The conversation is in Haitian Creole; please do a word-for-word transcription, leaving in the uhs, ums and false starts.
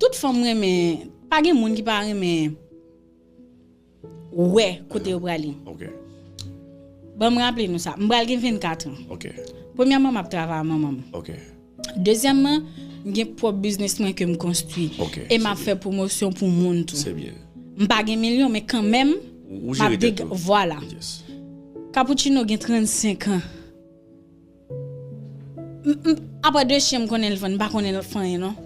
Tout fanm renmen, pa gen moun ki pa renmen wè kote yo prale. Ok. Ban m raple nou sa, m pral gen vennkat an. Ok. Premyèman, m ap travay ak manman m. Ok. Dezyèmman, m gen pwòp biznis mwen ke m konstwi. Ok, E m ap fè pwomosyon pou moun tou. Se byen. M pa gen milyon, men kanmenm, Ou, ou jere tèt ou. Vwala. Yes. Cappuccino gen trannsenk an. M- m- Apre de chen m konnen l vann, m pa konnen l fè anyen non.